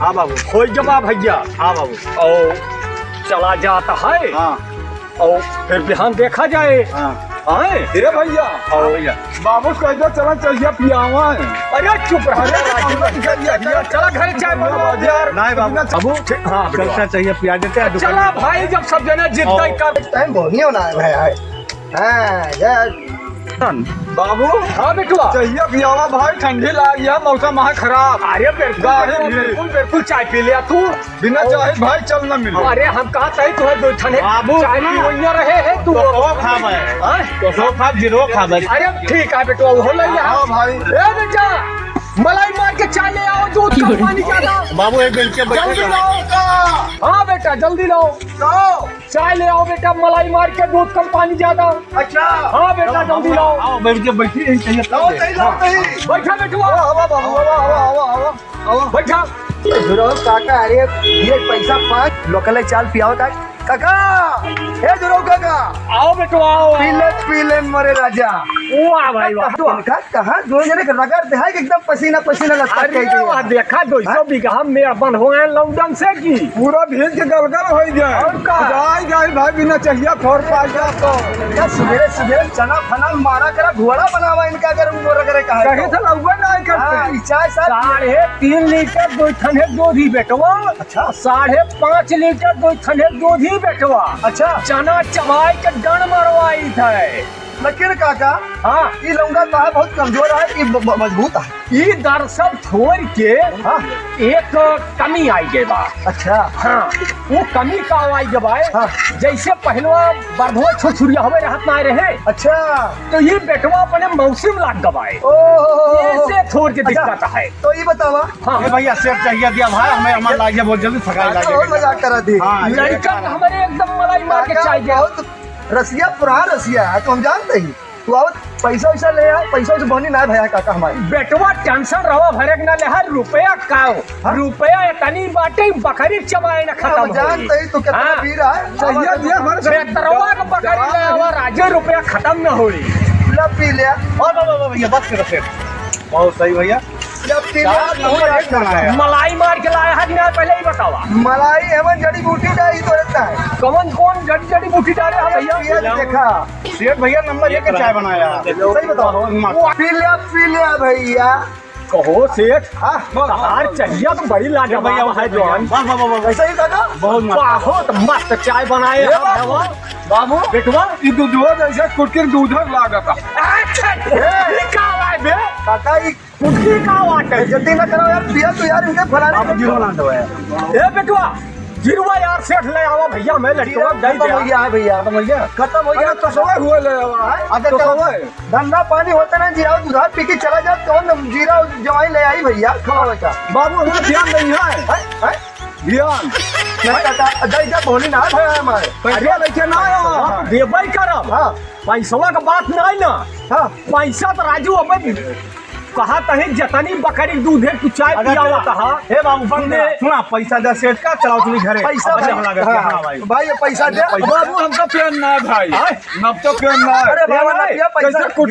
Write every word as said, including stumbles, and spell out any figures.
हाँ बाबू। होइ गवा भइया। हाँ बाबू। और चला जात है। हाँ। और फिर बिहान देखा जाए। हाँ। आए? ए भइया। हाँ भइया। बाबू से कह दो, चला चहिया पियावा है। अरे चुप रह, अरे राजू, चला घरे चाय बनवा दे यार। नहीं बाबू। बाबू, ठीक, हाँ, चलता चहिया पिया देते हैं दुकान चला पे। भाई, जब सब जने जिद्द ही कर। टाइम बहुत नहीं होना है भाई, है। हाँ, यार। बाबू। हाँ बेटुआ। चहिया पियावा भाई, ठंडी लाग गया, मौसम है खराब। अरे बिल्कुल, गाड़ी बिल्कुल, भी। बिल्कुल, बिल्कुल, चाय पी लिया तू। बिना चाहे भाई चल ना मिले। अरे हम कहा तही तुम्हें दो ठने बाबू, चाय पी वइया रहे हैं तू। तो हो खा भाई। हाँ? तो हो खा, गिरो खा भाई। अरे ठीक है बेटुआ, वो ले लिया। हाँ भाई। ए बेटा, मलाई मार के चाय ले आओ, दूध कम पानी ज्यादा। बाबू एक बेंच पे बैठे जल्दी रहो। लाओ का? हाँ बेटा, जल्दी लाओ। लाओ। चाय ले आओ बेटा, मलाई मार के, दूध कम पानी ज्यादा। अच्छा। हाँ बेटा, जल्दी लाओ। आओ, बैठ के बैठी यहीं कहीं। लाओ, नहीं, लाओ, नहीं। बैठा बेटुआ। आवा, आवा, आवा, आवा, आवा, आवा, आवा। बैठा। ध्रुव काका, अरे, ये पैसा पाँच लोकल चाल पियाओ का। काका, हे ध्रुव काका। आओ बेटुआ, आओ। पी ले, पी ले मोरे राजा। वाह भाई, वाह। इनका कहाँ दो जने के रगड़ दे है कि एकदम पसीना पसीना लथपथ अरे कह के। वाह, देखा दो सौ हाँ? बीघा में अपन हो हैं लौंडन से की। पूरा भीज के गलगल हो गया। और का? जाई जाई भाई बिना चहिया फोर पाई जा तो। क्या सुबेरे सुबेरे चना फना मारा करा घोड़ा बनावा इनका अगर वो रगड़े कहा कहीं तो। से लौंडन ना करते। हाँ, ई चाय साथ साढ़े तीन लीटर दो ठने दूध ही बेटवा। अच्छा। साढ़े पाँच लीटर दो ठने दूध ही बेटवा। अच्छा। चना चबाई के डंड मरवाई थे। लेकिन काका, हाँ। ई लौंडा तो है बहुत कमजोर है, ई ब-, ब-, मजबूत है। ई दरअसल थोड़ के हाँ। एक कमी आई गई बा। अच्छा। हाँ, वो कमी का आई गई बा? हाँ। जैसे पहलवा बरधवा छुरछुरिया हवे रहत ना रहे। अच्छा। तो ये बेटवा अपने मौसम लाग गवाए। ओहो। ऐसे थोड़ के अच्छा। दिक्कत है। तो ये बतावा। हाँ। ए भैया, सेठ चाहिए दिया भाई, हमें हमारा लाइए बहुत जल्दी सगाई काका लाइए। बहुत मजाक करा दी। हाँ, लड़का तो हमारे एकदम मलाई मार के काका चाहिए। बहुत रसिया, पुरान रसिया है, तो हम जानते ही। तू आओ, पैसा वैसा ले आओ, पैसा वैसा बनी ना भैया काका हमारे। बेटवा टेंशन रहो, भरे के ना ले, हर रुपया का हो। हाँ? रुपया इतनी बाटे, बकरी चबाए ना खत्म हम जानते ही, तू कितना हाँ। पी रहा है। चाहिए दिया हमारे से। बेतरवा का बकरी ले आवा, राजे रुपया खत्म ना होई। ला पी ले। और बाबा, बाबा, भैया, बस करो सेठ। बहुत सही भैया। जब तीन चार लाख नंबर एक बनाया। मलाई मार के लाया है कि ना, पहले ही बतावा। मलाई एमन जड़ी बूटी डाली तो रहता है। कौन कौन जड़ी, जड़ी बूटी डाले हैं भैया? पिया देखा। सेठ भैया नंबर एक चाय बनाया। सही बताओ। बहुत मस्त। पी लिया, पी लिया भैया। कहो सेठ, हाँ। तहार चाहिए तो बड़ी लाजवाब भैया, है जवान। वाह, वाह, वाह, वाह। ऐसा ही दादा? बहुत मस्त। बहुत मस्त चाय बनाए ए हैं बाबू। बाबा। बाबू। बेटवा। ई दूधवा जैसे कुटिर दूधक लागत है। अच्छा, ए। ई का बात है? काका, ई कुर्सी का बात है? जल्दी ना करो यार, पिया तो यार इनके फलाने बाबू, जीरो लान दो यार। ए बेटवा, जीरुआ यार सेठ ले आवा भैया, मैं लड़के जीरो दे खत्म दे। हो गया है भैया। खत्म हो गया? खत्म हो गया। अरे तो सवाल हुआ ले आवा। हाँ? अच्छा, तो तो सवाल। धंधा पानी होता ना, जीरा दूधा पी के चला जाओ, कौन जीरा जवाई ले आई भैया, खावा बेटा। बाबू, हमारा ध्यान नहीं है। हैं? हैं? ध्यान। नहीं, काका, दे दे, भोली ना है हमारे। पैसा अरे, लेके ना आया। पैसा तो देबे करब। हाँ। पैसवा के बात नहीं ना। हाँ। पैसा तो राजू अब कहा तहे जतनी बकरी दूध है, तू चाय अरे पियावा तो तहा। हे बाबू, बंद सुने। कर। सुना, पैसा दे सेठ का, चलाओ तुम घरे। पैसा अब भाई, जब लगा के, हाँ। हाँ भाई। भाई, ये पैसा दे। पैसा। बाबू, हमका पेन ना है भाई। हाँ? नब तो पेन ना है। अरे बाबा, पेन ना है? पिया पैसा। कैसे कुछ